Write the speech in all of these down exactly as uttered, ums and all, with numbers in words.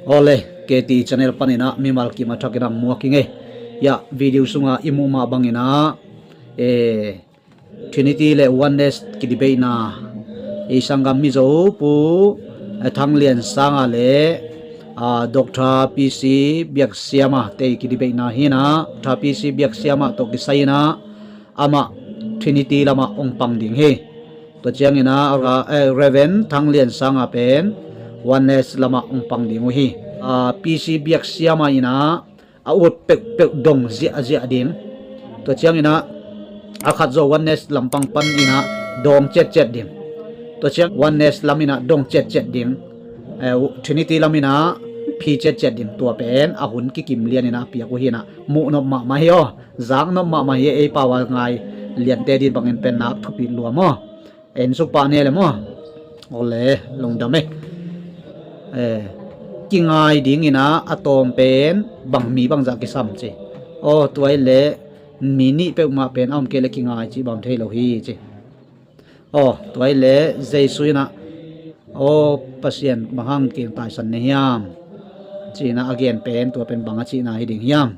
Awle, K T channel paninah mimal kim a thakinah muak hi ngei. Yah, video sungah i muh mah banginah, eh, Trinity le Oneness kidebatena, ei sanggam Mizo pu, eh, Thang Lian Sanga le, ah, Doctor P C Biak Siama te kidebatena hinah, Doctor P C Biak Siama tawh kisai inah, amah Trinity lamah hong pang ding hi. Tua cianginah, eh, Reverend Thang Lian Sanga pen Oneness lamah hong pang ding uh hi. Ah, P C Biak Siama inah a ut peuhpeuh dong ziahziah ding. Tua cianginah a khat zaw Oneness lampang paninah dawng ciatciat ding. Tua ciang Oneness laminah dong ciatciat ding. Eh, Trinity laminah phi ciatciat ding. Tua pen a hun kikim lianinah a piak uh hinah muhnop mahmah hi aw. Zaknop mahmah hi, ei pau a ngai liante din bangin pen nak thupi lua maw? En suk pah ni le maw? Awle, lungdam e. Eh, kingai dinginah a tawm pen bang mi bangzah kisam ci. Aw, tua hi le mi nih peuhmah pen a om kei le kingai ci bang thei lo hi ci. Aw, tua hi le Jesu inah, aw, Pasian bang hang keng taisan na hiam? Cinah a gen pen tua pen bang a cihna hi ding hiam?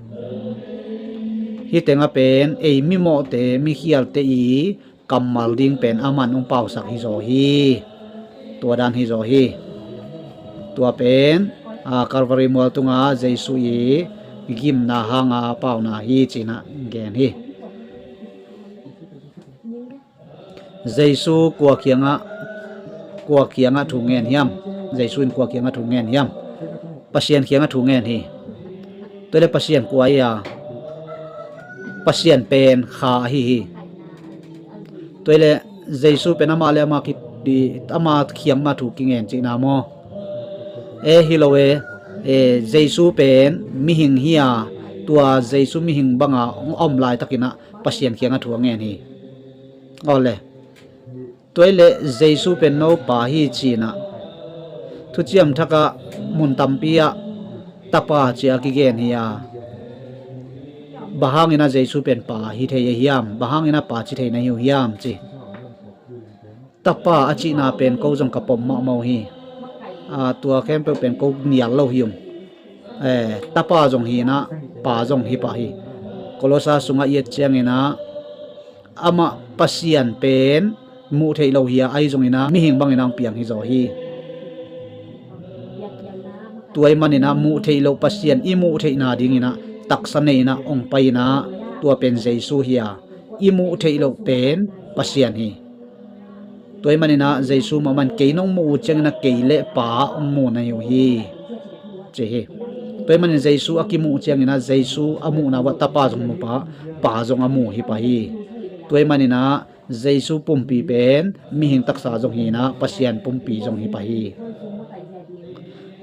Hih tengah pen ei mimawhte, mikhialte i kammal ding pen aman hong pausak hizaw hi. Tua dan hizaw hi. Tua pen, ah, Calvary mual tungah Jesu i gimna hanga pauna hi cinah gen hi. Jesu kua kiangah, kua kiangah thu ngen hiam? Jesu in kua kiangah thu ngen hiam? Pasian kiangah thu ngen hi. Tua le Pasian kua hi a? Pasian pen Kha ahi hi. Tua le Jesu pen amah le amah ki, ama kiangah thu kingen cihna maw? E, hi lo e. E, Jesu pen mihing hi a, tua Jesu mihing banga hong om laitakinah Pasian kiangah thu a ngen hi. Awle. Tua hi le Jesu pen no Pa hi cinah Thuciam Thakah mun tampi ah Tapa ci a kigen hi a, bang hanginah Jesu pen Pa hi thei a hiam? Bang hanginah Pa ci thei na hi uh hiam ci. Tapa a cihna pen ko zong ka pom mahmah uh hi. Ah, tua khempeuh pen ko nial lo hi um. Eh, Tapa zong hinah Pa zong hi pah hi. Kolosa sungah i et cianginah amah Pasian pen muh theih lo hi a, ahi zonginah mihing banginah hong piang hizaw hi. Tua ahih maninah muh theih loh Pasian i muh theihna dinginah taksa neinah hong pai inah tua pen Jesu hi a, i muh theih loh pen Pasian hi. Tua ahih maninah Jesu mahmah in kei nong muh uh cianginah kei le Pa hong mu na hi uh hi ci hi. Tua ahih manin Jesu a kimuh uh cianginah Jesu a muhna uah Tapa zong mu pah, Pa zong a mu hi pah hi. Tua ahih maninah Jesu pumpi pen mihing taksa zong hinah Pasian pumpi zong hi pah hi.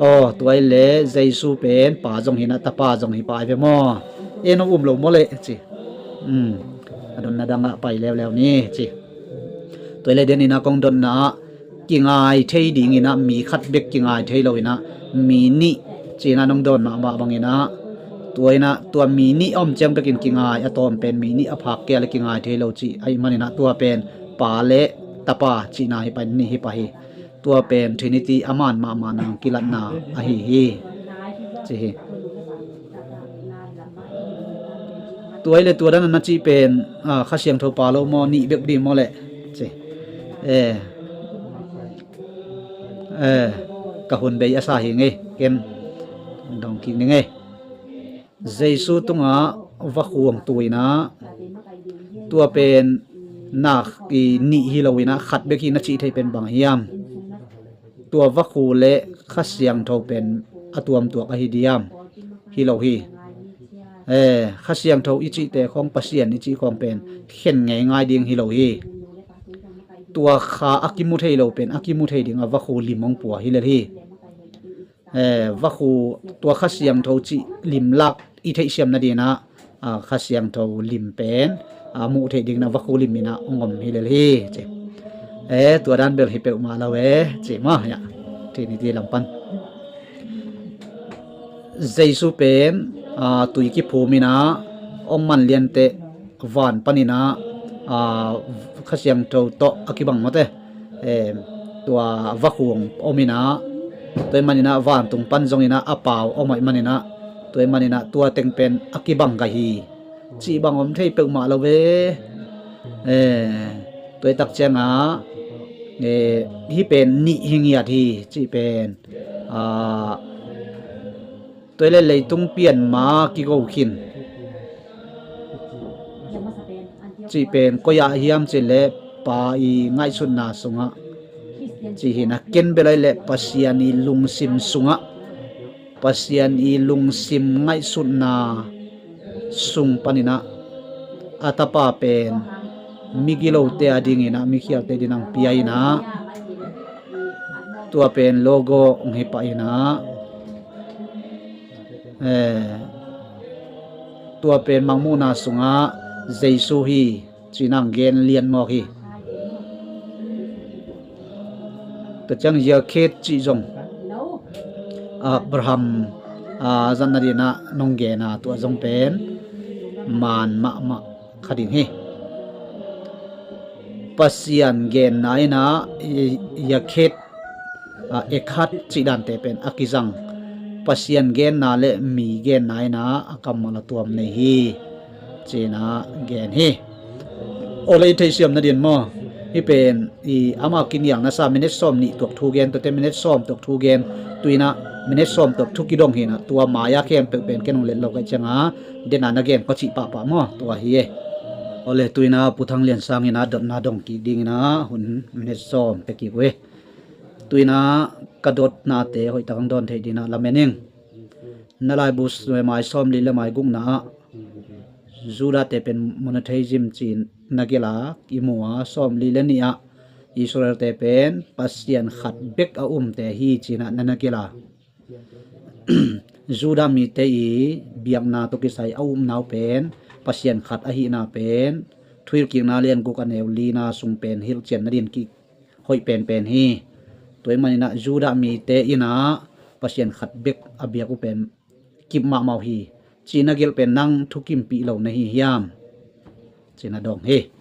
Aw, tua hi le Jesu pen Pa zong hinah Tapa zong hi pah hi ve maw? E, no um lo maw le ci. Um, a dotna dangah pai leuleu ni ci. Tua hi le deninah kong dotna ah kingai thei dinginah mi khat bek kingai thei loinah mi nih cinah nong dawn mahmah banginah tua inah tua mi nih a om ciang bekin kingai, a tawm pen mi nih a phak kei a le kingai thei lo cih ahih maninah tua pen Pa le Tapa cihna hi pah, nih hi pah hi. Tua pen Trinity a man mahmah nang kilatna ahi hi ci hi. Tua hi le tua dan a na cih pen, ah, Kha Siangtho Pa lo maw, nih bek dih maw le ci. Eh, eh, ka hun bei a sa hi ngei, ken dong kik ni ngei. Jesu tungah vakhu hong tu inah tua pen nak i nih hi lo inah khat bek hi na cih theih pen bang hiam? Tua vakhu le Kha Siangtho pen a tuamtuak ahi diam? Hi lo hi. Eh, Kha Siangtho i cihte khawng, Pasian i cih khawng pen khen ngeingai ding hi lo hi. Tua Kha a kimu thei lo pen a kimu thei dingah vakhu lim hong pua hi lel hi. Eh, vakhu tua Kha Siangtho cih lim lak i theihsiam nadinah, ah, Kha Siangtho lim pen, ah, muh theih dinginah vakhu lim inah hong om hi lel hi ci. Eh, tua dan bel hi peuhmah lo e ci maw, ya. Trinity lam pan Jesu pen, ah, tui kiphum inah hong man lianteh van paninah, ah, Kha Siangtho tawh a kibang mawte, eh, tua vakhu hong om inah Tua ahih manin ah vantung pan zongin ah a pau om ahih manin ah, tua ahih manin ah tua teng pen a kibang ka hi. Cih bang om thei peuhmah lo ve. Eh, tua ahih tak ciangah, eh, hih pen nih hi ngiat hi, cih pen. Ah, tua ahih leh leitung pian ma kigo khin. Cih pen koi ah hiam cih leh Pa i ngaihsutna sungah. Cih hi na, ken bel ahih leh Pasian i lungsim sungah, Pasian i lungsim ngaihsutna sung panin ah a tapa pen migilote a dingin ah, mikhialte dingin ah pia in ah, tua pen logo hong hi pah in ah, eh, tua pen mangmuhna sungah Jesu hi ci-in ah gen lian mawk hi. Tua ciang Yakhet cih zong Abraham, ah, zat nadingin ah nong gen a, tua zong pen maan mahmah kha ding hi. Pasian genna in ah, i, Yakhet, ah, Ekhat cih dante pen a kizang. Pasian genna le mi genna in ah a kammal a tuam nei hi, ci-in ah gen hi. Aw le, i theihsiam nadingin maw, hih pen i amah kinialna sa minute sawm nih tuak thu gen, tuate minute sawm tuak thu gen, tu-in ah minute sawm tuak thu kidong hi in ah, tua mai-a khempeuh pen ken hong let lo ka hih ciangah, den a na gen kua cih pahpah maw, tua hi e. Aw le, tu-in ah Pu Thang Lian Sang in ah dotna dong kik dingin ah hun minute sawm pia kik uh e. Tu-in ah ka dotnate hoih tak hong dawn theih dingin ah lamen ing. Na laibu mai sawmli le mai gukna ah Judahte pen monotheism ci-in na gelh a, i mu a, sawmli le nih ah Israelte pen Pasian khat bek a umte hi ci-in ah na na gelh a. Judah mite i biakna tawh kisai a upna uh pen Pasian khat ahihna pen Thuhilhkikna lian guk a neu lina sung pen hilhcian nadingin ki hoih penpen hi. Tua ahih manin ah Judah mite in ah Pasian khat bek a biak uh pen kip mahmah uh hi, ci-in na gelh pen nang thukimpih lo na hi hiam, ci-in na dong hi.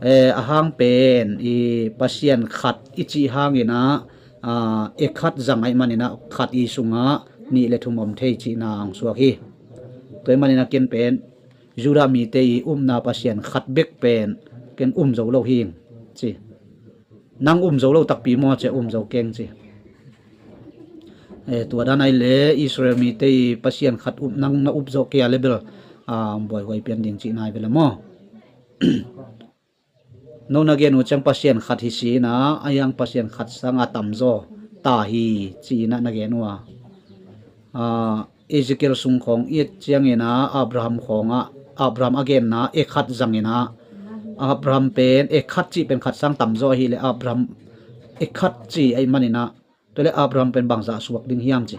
Eh, a hang pen i Pasian khat i cih hangin ah, ah, Ekhat zang ahih manin ah khat i sungah nih le thum om thei cihna hong suak hi. Tua ahih manin ah ken pen Judah mite i upna Pasian khat bek pen ken um zo lo hi, ci. Nang um zo lo takpi maw, ci-a um zo keng, ci. Eh, tua dan ahih leh Israel mite i Pasian khat up, nang na up zawh kei a leh bel, ah, buaihuai pian ding cihna hi ve leh maw. No na gen uh ciang Pasian khat hi si in ah, a hiang Pasian khat sang a tamzaw ta hi, ci-in ah na gen uh a. Ah, Ezekiel sung khawng i et ciangin ah Abraham khawngah, Abraham a genna Ekhat zangin ah, Abraham pen Ekhat cih pen khat sang tamzaw ahih leh Abraham Ekhat ci ahih manin ah, tua leh Abraham pen bangzah suak ding hiam, ci.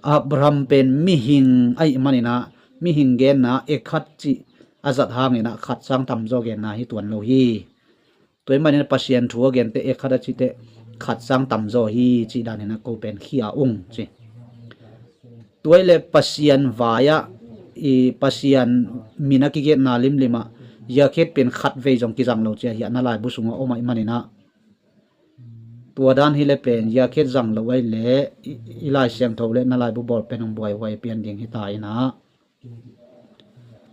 Abraham pen mihing ahih manin ah, mihing genna Ekhat cih a zat hangin ah khat sang tamzaw genna hi tuan lo hi. Tua ahih manin Pasian thu a gente Ekhat a cih teh khat sang tamzaw hi cih danin ah ko pen khia ung, ci. Tua ahih leh Pasian vai-ah i Pasian min a kigenna limlim ah Yakhet pen khat vei zong kizang lo ci-a hiah na laibu sungah om ahih manin ah, tua dan hi leh pen Yakhet zang lo ahih leh i, i Lai Siangtho le na laibu bawl pen hong buaihuai pian ding hi ta in ah.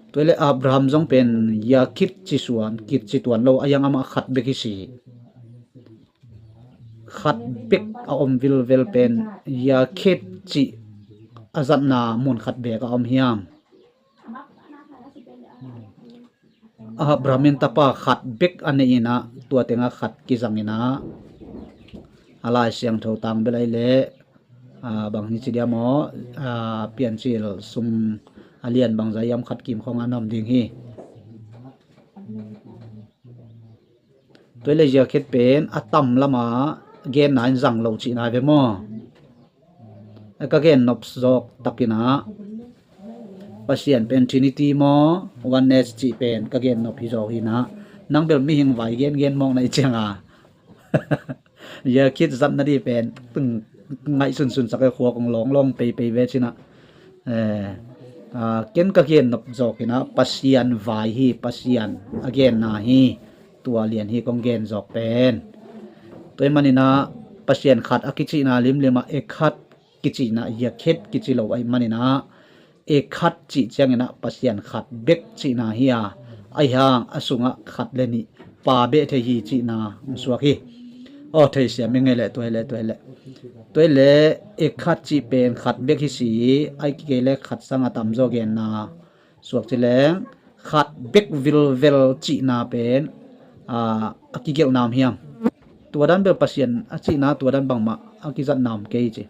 Tua leh Abraham zong pen Yakhet ci suan, kit ci tuan lo, a hiang amah khat bek hi si. Khat bek a om vilvel pen Yakhet cih a zatna mun khat bek a om hiam. Abraham in tapa khat bek a neih in ah, tua tengah khat kizang in ah, a Lai Siangtho tang bel ahih leh, ah, bang hi ci diam aw, ah, Piancil sung a lian bangzah hiam khat kim khawng a na om ding hi. Tua leh Yakhet pen a tam lamah genna in zang lo cihna hi ve maw. Ka gen nop zawk takin ah Pasian pen Trinity maw, Oneness cih pen ka gen nop hi zaw hi in ah, nang bel mihing vai gengen mawk na hih ciangah Yakhet zat nading pen tung ngaihsunsun sak e, khua kong lawnglawng peipei ve cin ah. Eh, ah, ken ka gen nop zawk in ah Pasian vai hi, Pasian a genna hi, tua lian hi kong gen zawk pen. Tua ahih manin ah Pasian khat a kicihna limlim ah Echad kicihna, Yahweh kici lo ahih manin ah, Echad cih ciangin ah Pasian khat bek cihna hi a, ahi hang a sungah khat le nih pa beh thei hi cihna hong suak hi. Aw, theisiam i ngei leh tua hi leh, tua hi leh, tua hi leh Echad cih pen khat bek hi si, ahih kei leh khat sang a tamzaw genna suak ci leng, khat bek vilvel cihna pen, aa, a kigelhna om hiam? Tua dan bel Pasian a cihna tua dan bangmah a kizatna om kei ci.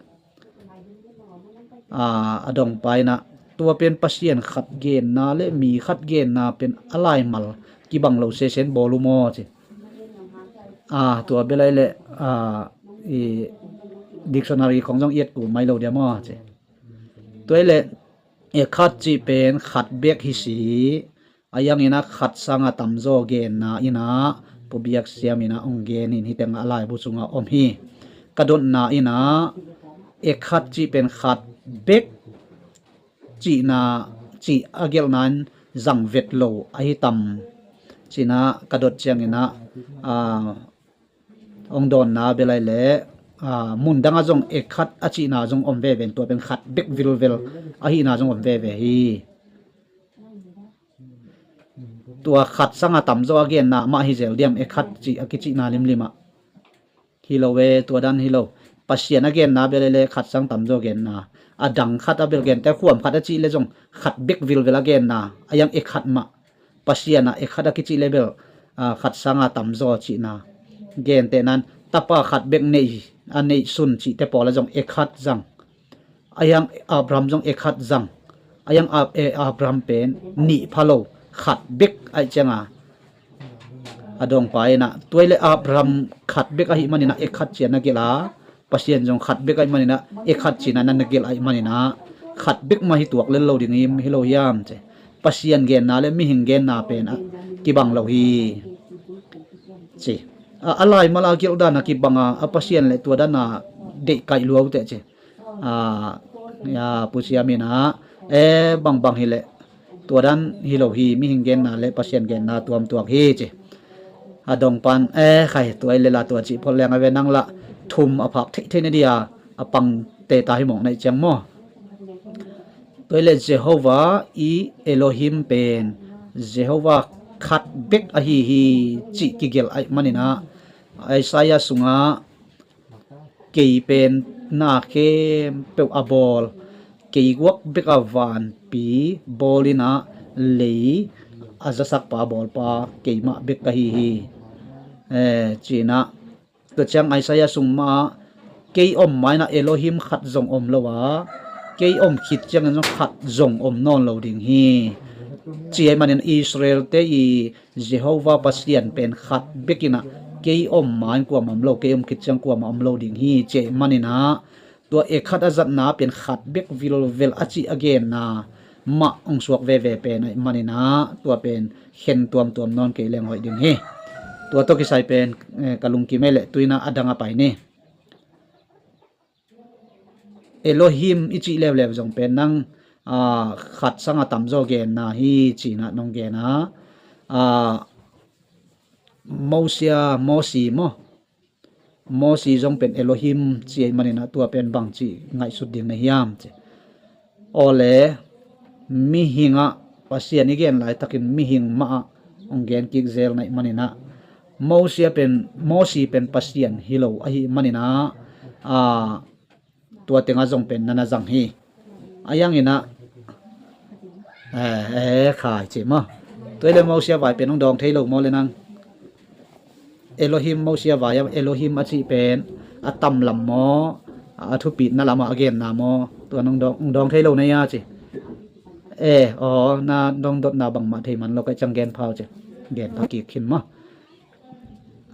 Aa, a dongpa in ah tua pen Pasian khat genna le mi khat genna pen a laimal kibang lo sesen bawl uh maw ci. Aa, tua bel ahih leh, aa, i dictionary khong zong i et kul mai lo dia maw ci. Tua hi leh Echad cih pen khat bek hi si, ahi hangin ah khat sang a tamzaw genna in ah Pu Biak Siam in ah hong gen in, hih teng ah laibu sungah om hi. Ka dotna in ah Echad cih pen khat bek cihna, cih a gelhna in zang vet lo ahi tam ci-in ah ka dot ciangin ah, aa, hong dawnna bel ahih leh, aa, mun dangah zong Echad a cihna zong om veve in, tua pen khat bek vilvel ahihna zong om veve hi. Tua khat sang a tamzaw a genna mah hi zel diam, Echad cih a kicihna limlim ah? Hi lo e, tua dan hi lo. Pasian a genna bel ahih leh khat sang tamzaw genna. A dang khat a bel gente, khuam khat a cih leh zong khat bek vilvel a genna, ahi hang Echad mah. Pasian ah Echad a kicih leh bel, aa, khat sang a tamzaw cihna. Gentehna in tapa khat bek neih, a neihsun cihte pawl ah zong Echad zang. Ahi hang Abraham zong Echad zang. Ahi hang Ab-, eh, Abraham pen nih pha lo, khat bek ahih ciang a, a dongpa in ah, tua hi leh Abraham khat bek ahih manin ah Echad ci-a na gelh a, Pasian zong khat bek ahih manin ah Echad ci-in ah na gelh ahih manin ah, khat bek mah hi tuak lel lo ding hi, hi lo hiam ci. Pasian genna le mihing genna pen ah kibang lo hi ci. A, a laimal a gelh dan a kibang a, a Pasian le tua dan a deih kaih lua uh teh ci. Aa, ya, Pu Siam in ah, e, bangbang hi leh tua dan hi lo hi, mihing genna le Pasian genna tuamtuak hi ci. A dongpa in, e, khai, tua hi leh la tua cih phot leng a ve, nang lah thum a phak theihtheih na dia, a pang teta hi mawk na hih ciang maw? Tua hi leh Jehovah i Elohim pen Jehovah khat bek ahi hi cih kigelh ahih manin ah, Isaiah sungah kei pen na khempeuh a bawl, kei guak bek a vanpi bawl in ah lei a zasakpa a bawlpa keimah bek ka hi hi, eh, ci-in ah. Tua ciang Isaiah sung mah ah, kei om ma-in ah Elohim khat zong om lo a, kei om khit ciangin zong khat zong om nawn lo ding hi, ci ahih manin Israel-te i Jehovah Pasian pen khat bek in ah, kei om ma-in kuamah om lo, kei om khit ciang kuamah om lo ding hi, ci ahih manin ah, tua Echad a zatna pen khat bek vilvel a cih a genna mah hong suak veve pen ahih manin ah, tua pen khen tuamtuam nawn kei leng hoih ding hi. Tua tawh kisai pen, eh, ka lungkim ahih leh tu-in ah a dang a pai ni. Elohim i cih leuleu zong pen nang, aa, khat sang a tamzaw genna hi ci-in ah nong gen a, aa, Mosia, Mosi maw? Mosi zong pen Elohim ci ahih manin ah tua pen bangci ngaihsut ding na hiam ci. Awle, mihing ah Pasian i gen laitakin mihing mah ah hong gen kik zel na hih manin ah, Mosia pen, Mosi pen Pasian hi lo ahih manin ah, aa, tua tengah zong pen na na zang hi. Ahi hangin ah, eh, eh, khai ci maw? Tua hi leh Mosia vai pen hong dawng thei lo maw le nang? Elohim, Mosia vai-ah Elohim a cih pen a tam lam maw, a thupitna lamah a genna maw, tua nong dawng, hong dawng thei lo na hia ci. Eh, aw, na dong dotna bangmah thei man lo ka hih ciang gen pha uh ci. Gen pha kik khin maw?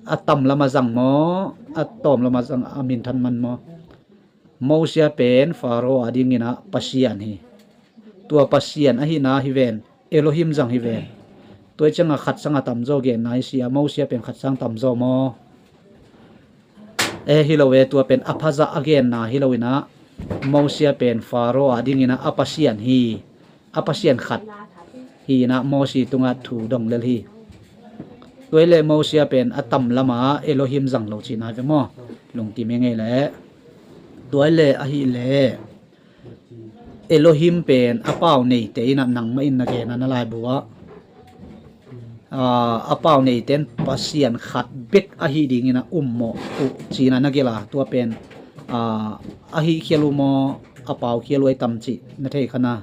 A tam lam a zang maw, a tawm lam a zang, a minthan man maw? Mosia pen Faro adingin ah Pasian hi. Tua Pasian ahihna hi ven, Elohim zang hi ven. Tua hi ciangah khat sang a tamzaw genna hi si a, Mosia pen khat sang tamzaw maw? Eh, hi lo e, tua pen a phazah a genna hi lo in ah, Mosia pen Faro adingin ah a Pasian hi. A Pasian khat hi in ah Mosi tungah thu dong lel hi. Tua hi leh Moses pen a tam lama Elohim zang lo cihna ve maw? Lungkim hi ngei leh. Tua hi leh ahih leh Elohim pen a pau neite in ah nangmah in na gen a na laibu ah, aa, a pau neite in Pasian khat bek ahi dingin ah ummawh uh ci-in ah na gelh a, tua pen, aa, ahi khial uh maw, a pau khial uh ahi tam cih na thei kha na.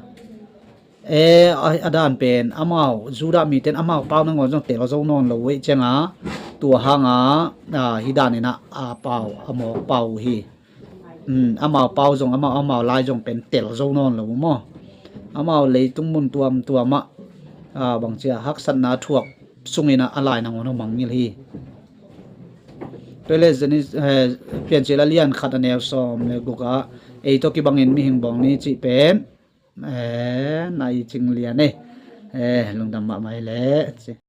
E, a, a dan pen amau Judah mite in amau pau nangawn zong tel zo nawn lo uh ahih ciangin, tua hangin, aa, hih danin ah a pau, a mawk pau uh hi. Um, amau pau zong, amau, amau lai zong pen tel zo nawn lo uh maw? Amau leitung mun tuamtuam ah, aa, bangci a haksatna thuak sungin ah a lai nangawn a mangngilh hi. Tua hi leh Genes-, eh, Piancil a lian khat a neu sawm le guk ah, ei tawh kibangin mihing bawng ni cih pen, eh, na i cing lian e. Eh, lungdam mahmah hi leh.